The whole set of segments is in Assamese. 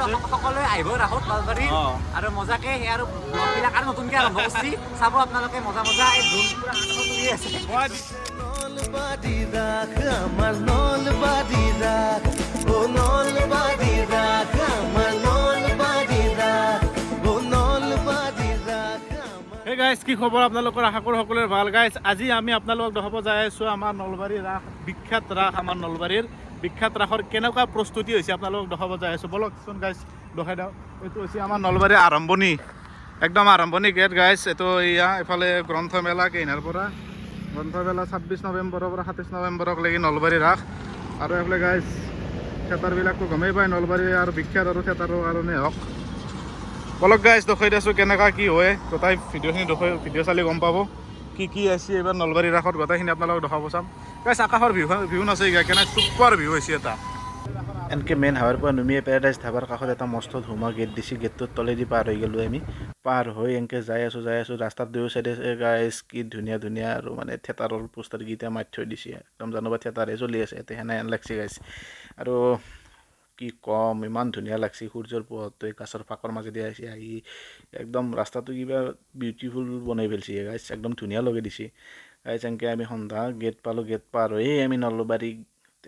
সকলোৱে আহিব ৰাসত নলবাৰীত আৰু মজাকে সেই আৰু ব্লগবিলাক আৰু নতুনকৈ আৰম্ভ কৰিছি, চাব আপোনালোকে। মজা মজা এই ড্ৰোন পুৰা আকাশত উৰি আছে। নলবাৰী ৰাস আমাৰ, নলবাৰী ৰাস, ও নলবাৰী ৰাস আমাৰ, নলবাৰী ৰাস, ও নলবাৰী ৰাস আমাৰ। হে গাইজ, কি খবৰ আপোনালোকৰ? আশা কৰোঁ সকলোৰে ভাল। গাইজ, আজি আমি আপোনালোকক দেখাব যাই আছোঁ আমাৰ নলবাৰীৰ ৰাস, বিখ্যাত ৰাস। আমাৰ নলবাৰীৰ বিখ্যাত ৰাসৰ কেনেকুৱা প্ৰস্তুতি হৈছে, আপোনালোকক দেখাব যাই আছোঁ। ব'লকচোন গাইজ, দেখাই দিওঁ। এইটো হৈছে আমাৰ নলবাৰীৰ আৰম্ভণি, একদম আৰম্ভণি গেট গাইজ এইটো। এয়া এইফালে গ্ৰন্থমেলা, কেইনাৰ পৰা গ্ৰন্থমেলা, 26 নৱেম্বৰৰ পৰা 27 নৱেম্বৰক লাগি নলবাৰী ৰাস। আৰু এইফালে গাইজ, থিয়েটাৰবিলাকতো গমেই পায়, নলবাৰী আৰু বিখ্যাত আৰু থিয়েটাৰৰ কাৰণে হওক। বলক গাইজ, দেখুৱাই দিছোঁ কেনেকুৱা কি হয় গোটাই ভিডিঅ'খিনি। দেখুৱাই ভিডিঅ' চালে গম পাব কি কি আছে এইবাৰ নলবাৰী ৰাসত। গোটেইখিনি আপোনালোকক দেখাব চাম। গাইজ, আকাশৰ ভিউ ভিউ নাছে, কেনে ছুপাৰ ভিউ হৈছে এটা। এনেকৈ মেইন হাইৱেৰ পৰা নুমিয়ে পেৰাডাইজ ধাবাৰ কাষত এটা মস্ত ধুমা গেট দিছে। গেটটোৰ তলেদি পাৰ হৈ গ'লোঁ আমি। পাৰ হৈ এনেকৈ যাই আছোঁ, যাই আছোঁ, ৰাস্তাৰ দুয়ো চাইডে গাইজ কি ধুনীয়া ধুনীয়া আৰু মানে থিয়েটাৰৰ পোষ্টাৰকেইটা মাৰি থৈ দিছে। একদম জানোবা থিয়েটাৰে চলি আছে ইয়াতে, সেনে হেন লাগছে গাইজ। আৰু কি ক'ম, ইমান ধুনীয়া লাগছে। সূৰ্যৰ পোহৰটো এই গাছৰ ফাঁকৰ মাজেদি আহিছে, আহি একদম ৰাস্তাটো কিবা বিউটিফুল বনাই পেলাইছে গাইজ, একদম ধুনীয়া লগাই দিছে গাইজ। এনেকৈ আমি সন্ধ্যা গেট পালোঁ। গেট পাৰ হৈয়ে আমি নলবাৰী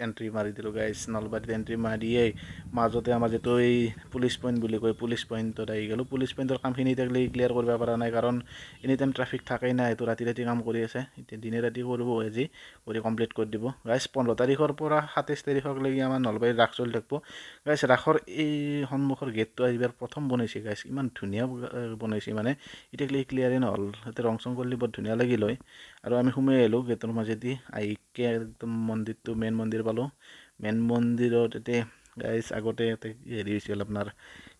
এণ্ট্ৰি মাৰি দিলোঁ গাইজ। নলবাৰীত এণ্ট্ৰি মাৰিয়েই মাজতে আমাৰ যিটো এই পুলিচ পইণ্ট বুলি কয়, পুলিচ পইণ্টত আহি গ'লোঁ। পুলিচ পইণ্টৰ কামখিনি এতিয়ালৈকে ক্লিয়াৰ কৰিব পৰা নাই, কাৰণ এনি টাইম ট্ৰাফিক থাকেই না। এইটো ৰাতি ৰাতি কাম কৰি আছে, এতিয়া দিনে ৰাতি কৰিব। আজি কৰি কমপ্লিট কৰি দিব গাইজ। 15 তাৰিখৰ পৰা 27 তাৰিখলৈকে আমাৰ নলবাৰীত ৰাস চলি থাকিব গাইজ। ৰাসৰ এই সন্মুখৰ গেটটো এইবাৰ প্ৰথম বনাইছে গাইজ। ইমান ধুনীয়া বনাইছে, মানে এতিয়ালৈকে ক্লিয়াৰেই নহ'ল। তাতে ৰং চং কৰিলে বৰ ধুনীয়া লাগিল হয়। আৰু আমি সোমাই আহিলোঁ গেটৰ মাজেদি। আহিকে একদম মন্দিৰটো, মেইন মন্দিৰ পালোঁ। মেইন মন্দিৰত ইয়াতে গাইজ, আগতে ইয়াতে হেৰি হৈছিল, আপোনাৰ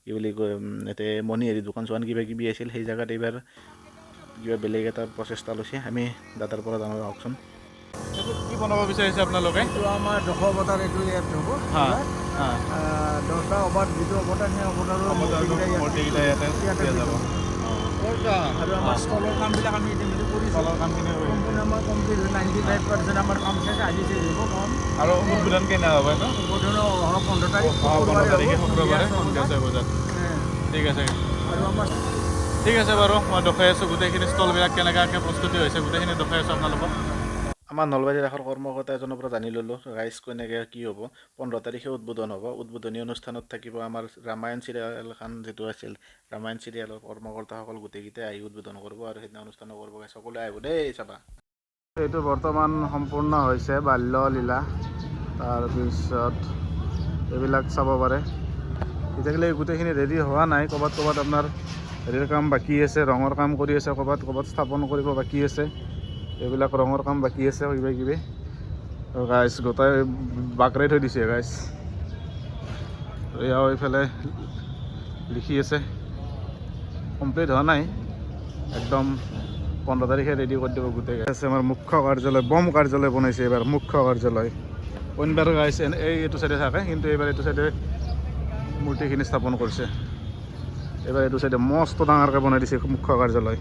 কি বুলি কয়, ইয়াতে মণিহাৰী দোকান চোকান কিবা কিবি আছিল। সেই জেগাত এইবাৰ কিবা বেলেগ এটা প্ৰচেষ্টা লৈছে। আমি দাদাৰ পৰা জানো আহকচোন। এইটো কি বনাব বিচাৰিছে আপোনালোকে? এইটো আমাৰ দশ অৱতাৰ, এইটো ইয়াত হ'ব। 10টা অৱতাৰ, যিটো অৱতাৰ, সেই অৱতাৰৰ মূৰ্তিকেইটা ইয়াত মূৰ্তিকেইটা ইয়াতে ইয়াতে দিয়া যাব। আৰু আমাৰ ষ্টলৰ কামবিলাক আমি ইতিমধ্যে কৰিছোঁ। তলৰ কামখিনি কৰি সম্পূৰ্ণ আমাৰ কমপ্লিট, 95% আমাৰ কাম শেষ। আজি শেষ হ'ব কাম। আৰু উদ্বোধন কেনে হ'ব এইটো? উদ্বোধন অহা 15 তাৰিখ। অহা 15 শুক্ৰবাৰে তাৰিখে হ'ব, শুক্ৰবাৰে সন্ধিয়া সন্ধিয়া 6 বজাত। 6 বজাত। ঠিক আছে। আৰু আমাৰ ঠিক আছে বাৰু, মই দেখাই আছোঁ গোটেইখিনি ষ্টলবিলাক কেনেকুৱাকৈ প্ৰস্তুতি হৈছে, গোটেইখিনি দেখাই আছোঁ আপোনালোকক। আমাৰ নলবাৰী ৰাসৰ কৰ্মকৰ্তা এজনৰ পৰা জানি ল'লোঁ ৰাইজ, কেনেকৈ কি হ'ব। 15 তাৰিখে উদ্বোধন হ'ব। উদ্বোধনী অনুষ্ঠানত থাকিব আমাৰ ৰামায়ণ চিৰিয়েলখন যিটো আছিল, ৰামায়ণ চিৰিয়েলৰ কৰ্মকৰ্তাসকল গোটেইকেইটাই আহি উদ্বোধন কৰিব আৰু সেইদিনা অনুষ্ঠানো কৰিব। সকলোৱে আহিব দেই চাবা। এইটো বৰ্তমান সম্পূৰ্ণ হৈছে বাল্যলীলা। তাৰপিছত এইবিলাক চাব পাৰে। এতিয়ালৈকে গোটেইখিনি ৰেডি হোৱা নাই। ক'ৰবাত ক'ৰবাত আপোনাৰ হেৰিৰ কাম বাকী আছে, ৰঙৰ কাম কৰি আছে, ক'ৰবাত ক'ৰবাত স্থাপন কৰিব বাকী আছে। এইবিলাক ৰঙৰ কাম বাকী আছে কিবা কিবি। গাইজ, গোটাই বাকৰাই থৈ দিছে গাইজ। এয়াও এইফালে লিখি আছে, কমপ্লিট হোৱা নাই। একদম 15 তাৰিখে ৰেডি কৰি দিব গোটেই। আছে আমাৰ মুখ্য কাৰ্যালয়, বম কাৰ্যালয় বনাইছে এইবাৰ মুখ্য কাৰ্যালয়। অইনবাৰ গাইছে এই এইটো চাইডে থাকে, কিন্তু এইবাৰ এইটো চাইডে মূৰ্তিখিনি স্থাপন কৰিছে। এইবাৰ এইটো চাইডে মস্ত ডাঙৰকৈ বনাই দিছে মুখ্য কাৰ্যালয়।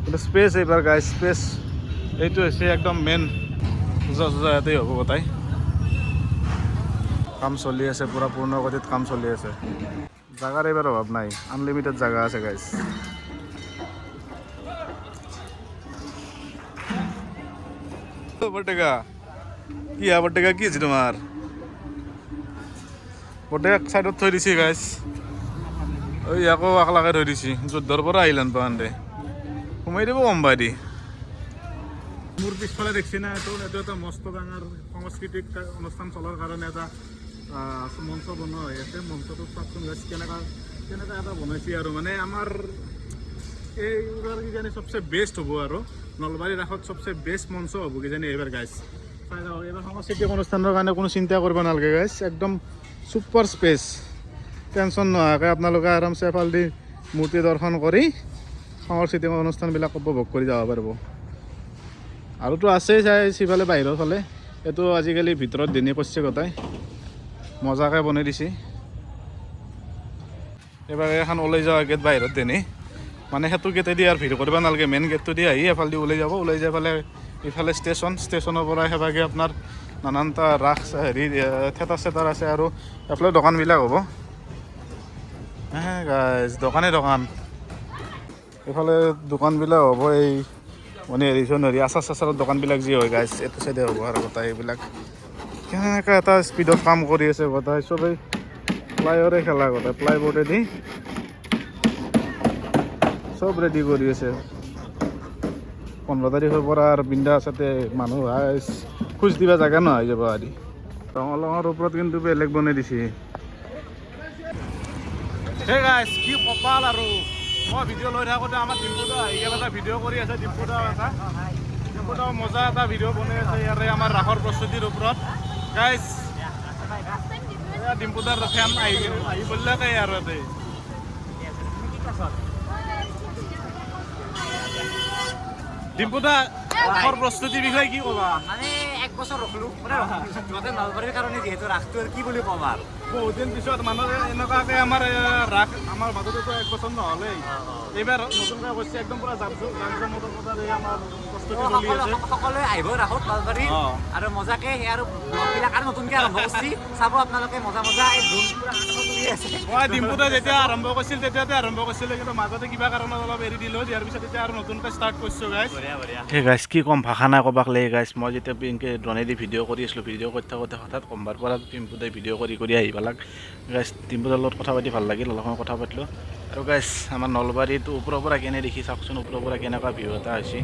কিন্তু স্পেচ এইবাৰ গাইজ, স্পেচ এইটো হৈছে একদম মেইন। পূজা চূজা ইয়াতেই হ'ব। গোটাই কাম চলি আছে, পূৰা পূৰ্ণ গতিত কাম চলি আছে। জাগাৰ এইবাৰ অভাৱ নাই, আনলিমিটেড জাগা আছে গাইজ। বৰটেকা কি হা, বৰটেকা কি হৈছে তোমাৰ? বৰটেকাক চাইডত থৈ দিছে গাইজ। ঐ, আকৌ আকলাকে থৈ দিছে। যুদ্ধৰ পৰা আহিলান পান দে, সোমাই দিব গম পাই দি। মোৰ পিছফালে দেখছি না, এইটো এটা মস্ত ডাঙৰ সাংস্কৃতিক অনুষ্ঠান চলাৰ কাৰণে এটা মঞ্চ বনোৱা হৈ আছে। মঞ্চটোত চাওকচোন গাইজ, কেনেকুৱা কেনেকুৱা এটা বনাইছে। আৰু মানে আমাৰ এইবাৰ কিজানি চবচে বেষ্ট হ'ব আৰু নলবাৰী ৰাসত চবচে বেষ্ট মঞ্চ হ'ব কিজানি এইবাৰ গাইজ। চাই থাকক, এইবাৰ সাংস্কৃতিক অনুষ্ঠানৰ কাৰণে কোনো চিন্তা কৰিব নালাগে গাইজ। একদম ছুপাৰ স্পেচ। টেনশ্যন নোহোৱাকৈ আপোনালোকে আৰামছে এফালেদি মূৰ্তি দৰ্শন কৰি সাংস্কৃতিক অনুষ্ঠানবিলাক উপভোগ কৰি যাব পাৰিব। আৰুতো আছেই চাই সিফালে বাহিৰৰ ফালে। এইটো আজিকালি ভিতৰত দিনে কৰিছে, গোটাই মজাকৈ বনাই দিছে। এইবাৰ এখন ওলাই যোৱা গেট বাহিৰত দেনি, মানে সেইটো গেটেদি আৰু ভিৰ কৰিব নালাগে। মেইন গেটটো দি আহি এফালেদি ওলাই যাব। ওলাই যাই পেলাই ইফালে ষ্টেচন, ষ্টেচনৰ পৰা সেইভাগে আপোনাৰ নানানটা ৰাস হেৰি থিয়েটাৰ চেটাৰ আছে আৰু এফালে দোকানবিলাক হ'ব। গাইজ, দোকানে দোকান। এইফালে দোকানবিলাক হ'ব, এই মানে হেৰি হেৰি আচাৰ চাচাৰৰ দোকানবিলাক যি হয় গাইজ, এইটো চাইডে হ'ব। আৰু গোটাই এইবিলাক কেনেকুৱা এটা স্পীডত কাম কৰি আছে গোটাই চবেই। প্লাইৰে খেলা, গোটাই প্লাই বৰ্ডেদি চব ৰেডি কৰি আছে। 15 তাৰিখৰ পৰা আৰু বিন্দাছ তাতে মানুহ খোজ দিবা জেগা নহয় যাব আদি। ৰঙালাওৰ ওপৰত কিন্তু বেলেগ বনাই দিছে। হে গাইজ, কি কপাল আৰু! মই ভিডিঅ' লৈ থাকোঁতে আমাৰ ডিম্পুদা আহি গ'ল। এটা ভিডিঅ' কৰি আছে ডিম্পুদাও, এটা ডিম্পুদাও মজা এটা ভিডিঅ' বনাই আছে ইয়াৰে আমাৰ ৰাসৰ প্ৰস্তুতিৰ ওপৰত। গাইজ, এয়া ডিম্পুদাৰ ফেন আহি আহি পৰিলেকে আৰু ইয়াতে। ডিম্পুদা, ৰাসৰ প্ৰস্তুতিৰ বিষয়ে কি ক'বা? মানে এক বছৰ ৰখলো, মানে যোৱাতে নলবাৰীৰ কাৰণে যিহেতু ৰাসটো আৰু কি বুলি ক'ম আৰু। বহুত দিন পিছত মানুহে এনেকুৱাকে আমাৰ ৰাস আমাৰ মাজতেতো এক বছৰ নহ'লেই, এইবাৰ নতুনকৈ কৰিছে। একদম পুৰা জাক জাকজমকতাৰে আমাৰ প্ৰস্তুতি চলি আছে। সকলোৱে আহিব ৰাসত নলবাৰীৰ আৰু মজাকে সেই আৰু ব্লগবিলাক আৰু নতুনকৈ আৰম্ভ কৰিছি, চাব আপোনালোকে মজা মজা। এই ড্ৰোন পুৰা আকাশত উৰি আছে। মই ডিম্পুদা যেতিয়া আৰম্ভ কৰিছিল তেতিয়াতে আৰম্ভ কৰিছিলে, কিন্তু মাজতে কিবা কাৰণত অলপ এৰি দিলোঁ। দিয়াৰ পিছত এতিয়া আৰু নতুনকৈ ষ্টাৰ্ট কৰিছোঁ গাইজ। বঢ়িয়া বঢ়িয়া। হে গাইছ, কি ক'ম, ভাষা নাই ক'বাক লাগে। গাইছ, মই যেতিয়া এনেকৈ ড্ৰোনেদি ভিডিঅ' কৰি আছিলোঁ, ভিডিঅ' কৰি থাকোঁতে হঠাৎ কম্বাৰ পৰা ডিম্পুদাই ভিডিঅ' কৰি কৰি আহি পালাক। গাইছ, ডিম্পুদাৰ লগত কথা পাতি ভাল লাগিল, অলপ সময় কথা পাতিলোঁ। আৰু গাইছ, আমাৰ নলবাৰীটো ওপৰৰ পৰা কেনে দেখি চাওকচোন, ওপৰৰ পৰা কেনেকুৱা ভিউ এটা হৈছে।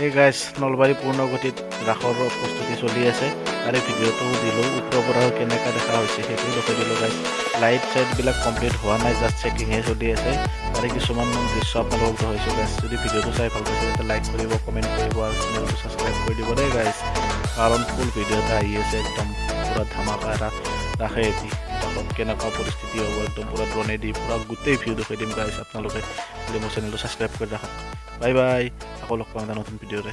এই গাইছ, নলবাৰী পূৰ্ণগতিত ৰাসৰ প্ৰস্তুতি চলি আছে। তাৰে ভিডিঅ'টো দিলোঁ, ওপৰৰ পৰা কেনেকুৱা দেখা হৈছে সেইটো দেখুৱাই দিলোঁ। গাইছ, লাইট চাইটবিলাক কমপ্লিট হোৱা নাই, জাষ্ট চেকিংহে চলি আছে। তাৰে কিছুমান দৃশ্য আপোনালোকক দেখুৱাইছোঁ। গাইছ, যদি ভিডিঅ'টো চাই ভাল পাইছে তেন্তে লাইক কৰিব, কমেণ্ট কৰিব আৰু চেনেলটো ছাবস্ক্ৰাইব কৰি দিব দেই গাইছ, কাৰণ ফুল ভিডিঅ' এটা আহি আছে, একদম পূৰা ধামাকা এটা ৰাসে এটি। ৰাসত কেনেকুৱা পৰিস্থিতি হ'ব, একদম পূৰা ড্ৰোনেদি পূৰা গোটেই ভিউ দেখুৱাই দিম। গাইছ, আপোনালোকে খালি মোৰ চেনেলটো ছাবস্ক্ৰাইব কৰি ৰাখক। বাই বাই, আকৌ লগ পাম এটা নতুন ভিডিঅ'ৰে।